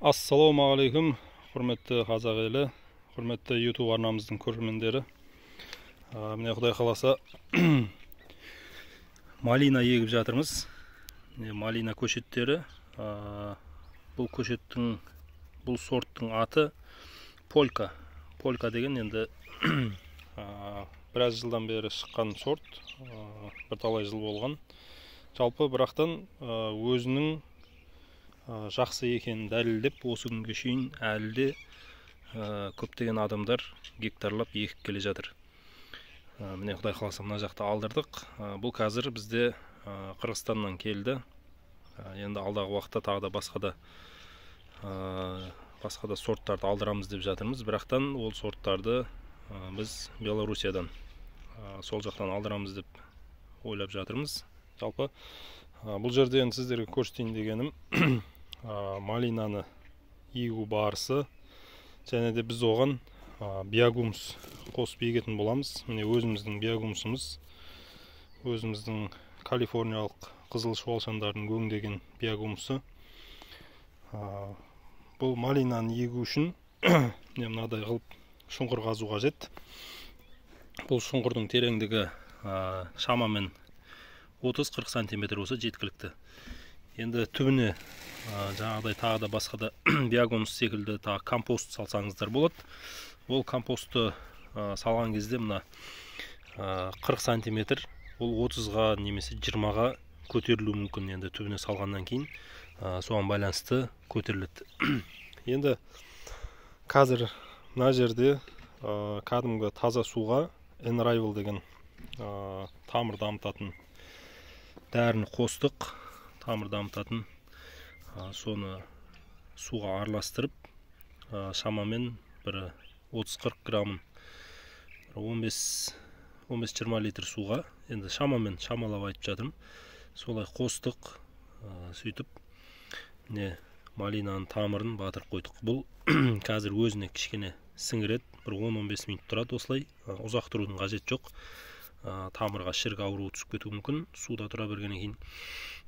Ассалаумағалейкум, құрметті қазақ елі, құрметті YouTube арнамыздың көрермендері. Міне, Құдай қаласа, малина егіп жатырмыз. Міне, малина көшеттері. Бұл көшеттің, бұл сорттың аты Полька. Полька деген енді біраз жылдан бері шыққан сорт, бірталай жыл болған. Жалпы, бірақтан өзінің жақсы екенін дәлелдеп, осы күнге шейін әлі де көптеген адамдар гектарлап егіп келе жатыр. Міне, Құдай қаласа, мына жақта алдырдық. Бұл қазір бізде Қырғызстаннан келді. Енді алдағы уақытта тағы да басқа да сорттарды алдырамыз деп жатырмыз. Бірақтан ол сорттарды біз Белоруссиядан, сол жақтан алдырамыз деп ойлап жатырмыз. Жалпы, бұл жерде енді сіздерге көрсетейін дегенім малинаны егу барысы және де біз оған биогумус қосып егетін боламыз. Міне, өзіміздің биогумусымыз, өзіміздің калифорниялық қызыл шуалшандардың өңдеген биогумусы. Бұл малинаны егу үшін, міне, мынадай қылып шұңқыр қазу қажет. Бұл шұңқырдың тереңдігі шамамен 30-40 сантиметр болса, жеткілікті. Енді түбіне жаңағыдай тағы да басқа да биогумус секілді тағы компост салсаңыздар болады. Ол компостты салған кезде мына 40 сантиметр, ол 30-ға немесе 20-ға көтерілуі мүмкін. Енді түбіне салғаннан кейін соған байланысты көтеріледі. Енді қазір мына жерде кәдімгі таза суға Энрайвел деген тамыр дамытатын дәріні қостық. Тамыр дамытатын, соны суға араластырып, шамамен бір 30-40 граммын 15-20 литр суға, енді шамамен, шамалап айтып жатырмын, солай қостық. Сөйтіп, міне, малинаның тамырын батырып қойдық. Бұл қазір өзіне кішкене сіңіреді, бір 10-15 минут тұрады осылай. Ұзақ тұрудың қажеті жоқ, тамырға шірік ауруы түсіп кетуі мүмкін суда тұра бергеннен кейін.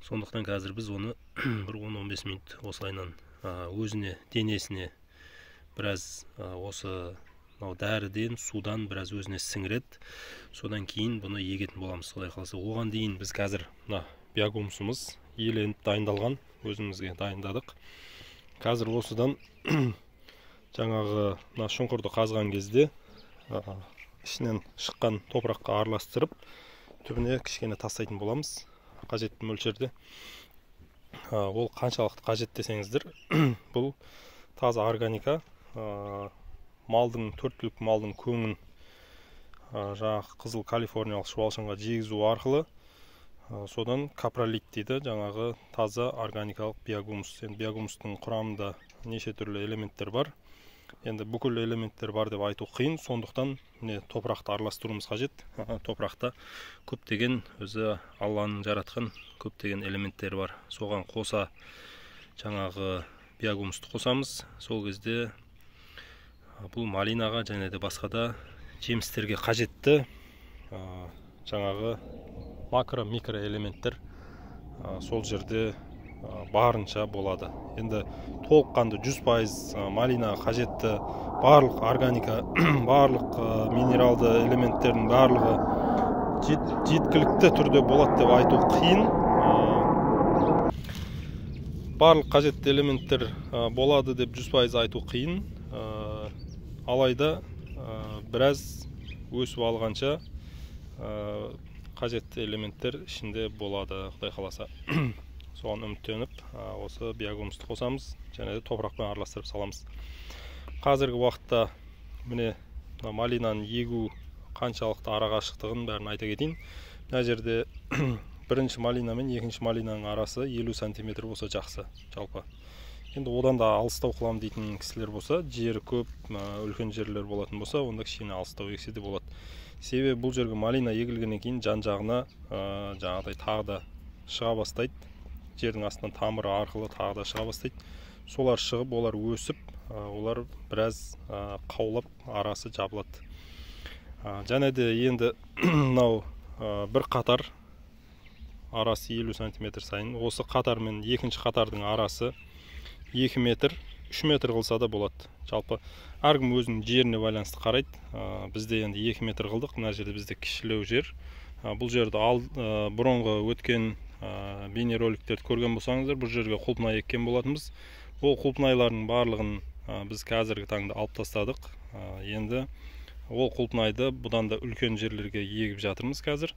Сондықтан қазір біз оны бір 10-15 минут осылайынан өзіне, денесіне біраз осы мынау дәріден, судан біраз өзіне сіңіреді. Содан кейін бұны егетін боламыз, Құдай қаласа. Оған дейін біз қазір мына биогумусымыз иленіп дайындалған, өзімізге дайындадық. Қазір осыдан жаңағы мына шұңқырды қазған кезде ішінен шыққан топыраққа араластырып, түбіне кішкене тастайтын боламыз қажетті мөлшерде. Ол қаншалықты қажет десеңіздер, бұл таза органика, малдың, төрт түлік малдың көңін жаңағы қызыл калифорниялық шуалшынға жегізу арқылы, содан капролит дейді, жаңағы таза органикалық биогумус. Енді биогумустың құрамында неше түрлі элементтер бар. Енді бүкіл элементтер бар деп айту қиын, сондықтан, міне, топырақты араластыруымыз қажет. Топырақта көптеген, өзі Алланың жаратқан көптеген элементтері бар. Соған қоса жаңағы биогумусты қосамыз. Сол кезде бұл малинаға және де басқа да жемістерге қажетті жаңағы макро, микро элементтер сол жерде барынша болады. Енді толыққанды 100% малинаға қажетті барлық органика, барлық минералды элементтердің барлығы жеткілікті түрде болады деп айту қиын. Барлық қажетті элементтер болады деп 100% айту қиын. Алайда біраз өсіп алғанша қажетті элементтер ішінде болады, Құдай қаласа. Соған үміттеніп, осы биогумусты қосамыз және де топырақпен араластырып саламыз. Қазіргі уақытта, міне, мына малинаны егу қаншалықты арақашықтығын бәрін айта кетейін. Мына жерде бірінші малина мен екінші малинаның арасы 50 сантиметр болса, жақсы. Жалпы, енді одан да алыстау қыламын дейтін кісілер болса, жері көп, үлкен жерлер болатын болса, онда кішкене алыстау ексе де болады. Себебі бұл жерге малина егілгеннен кейін жан жағына жаңағыдай тағы да шыға бастайды, жердің астынан тамыры арқылы тағы да шыға бастайды. Солар шығып, олар өсіп, олар біраз қаулап, арасы жабылады. Және де енді мынау бір қатар арасы 50 сантиметр сайын, осы қатар мен екінші қатардың арасы 2 метр. 3 метр қылса да болады. Жалпы әркім өзінің жеріне байланысты қарайды. Бізде енді 2 метр қылдық. Мына жерде бізде кішілеу жер. Бұл жерді бұрынғы өткен бейнероликтерді көрген болсаңыздар, бұл жерге құлпынай еккен болатынбыз. Ол құлпынайлардың барлығын біз қазіргі таңда алып тастадық. Енді ол құлпынайды бұдан да үлкен жерлерге егіп жатырмыз қазір.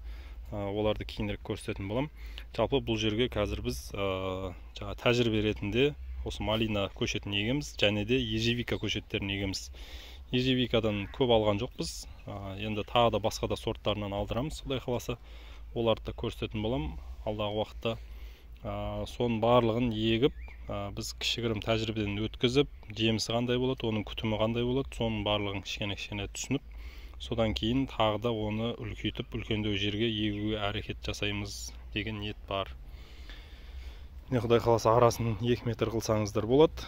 Оларды кейінірек көрсететін боламын. Жалпы бұл жерге қазір біз жаңа тәжірибе ретінде осы малина көшетін егеміз және де ежевика көшеттерін егеміз. Ежевикадан көп алған жоқпыз. Енді тағы да басқа да сорттарынан алдырамыз, Құдай қаласа. Оларды да көрсететін боламын алдағы уақытта. Соның барлығын егіп, біз кішігірім тәжірибеден өткізіп, жемісі қандай болады, оның күтімі қандай болады, соның барлығын кішкене-кішкене түсініп, содан кейін тағы да оны үлкейтіп, үлкендеу жерге егуге әрекет жасаймыз деген ниет бар. Міне, Құдай қаласа, арасын 2 метр қылсаңыздар болады,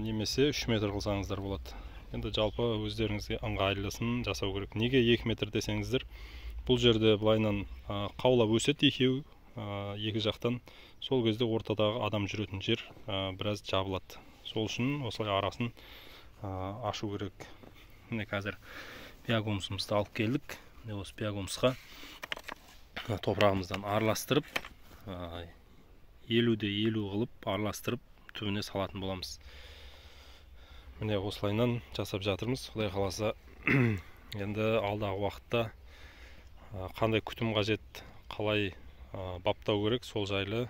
немесе 3 метр қылсаңыздар болады. Енді жалпы өздеріңізге ыңғайлысын жасау керек. Неге 2 метр десеңіздер, бұл жерде былайынан қаулап өседі екеу, екі жақтан. Сол кезде ортадағы адам жүретін жер біраз жабылады. Сол үшін осылай арасын ашу керек. Міне, қазір биогумусымызды алып келдік. Міне, осы биогумусқа топырағымыздан араластырып, 50-50 қылып араластырып түбіне салатын боламыз. Міне, осылайынан жасап жатырмыз. Құдай қаласа, енді алдағы уақытта қандай күтім қажет, қалай баптау керек, сол жайлы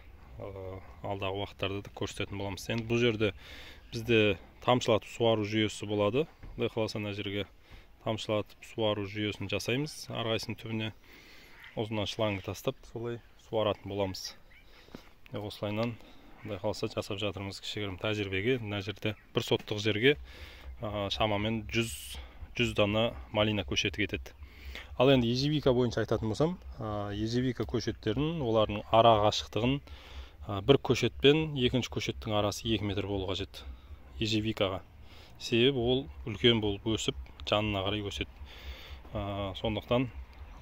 алдағы уақыттарда да көрсететін боламыз. Енді бұл жерде бізде тамшылатып суару жүйесі болады. Құдай қаласа, мына жерге тамшылатып суару жүйесін жасаймыз. Әрқайсының түбіне ұзыннан шланг тастап, солай суаратын боламыз. Осылайынан Құдай қаласа жасап жатырмыз кішігірім тәжірибеге. Мына жерде бір соттық жерге шамамен 100 дана малина көшеті кетеді. Ал енді ежевика бойынша айтатын болсам, ежевика көшеттерін, олардың ара қашықтығын, бір көшет пен екінші көшеттің арасы 2 метр болу қажет ежевикаға. Себебі ол үлкен болып өсіп, жанына қарай өседі. Сондықтан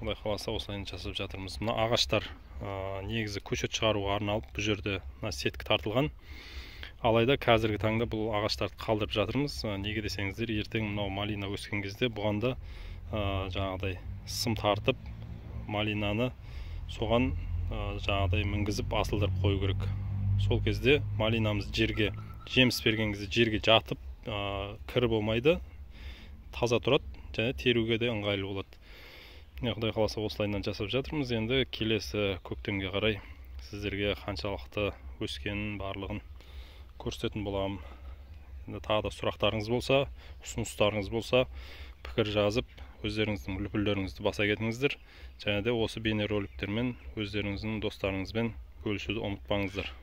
Құдай қаласа осылай жасап жатырмыз. Мына ағаштар негізі көшет шығаруға арналып, бұл жерде мына сетка тартылған. Алайда қазіргі таңда бұл ағаштарды қалдырып жатырмыз. Неге десеңіздер, ертең мынау малина өскен кезде бұған да жаңағыдай сым тартып, малинаны соған жаңағыдай мінгізіп асылдырып қою керек. Сол кезде малинамыз жерге жеміс берген кезде жерге жатып, кір болмайды, таза тұрады және теруге де ыңғайлы болады. Міне, Құдай қаласа осылайынан жасап жатырмыз. Енді келесі көктемге қарай сіздерге қаншалықты өскенін барлығын көрсететін боламын. Енді тағы да сұрақтарыңыз болса, ұсыныстарыңыз болса, пікір жазып, өздеріңіздің лүпілдеріңізді баса кетіңіздер. Және де осы бейнероликтермен өздеріңіздің достарыңызбен бөлісуді ұмытпаңыздар.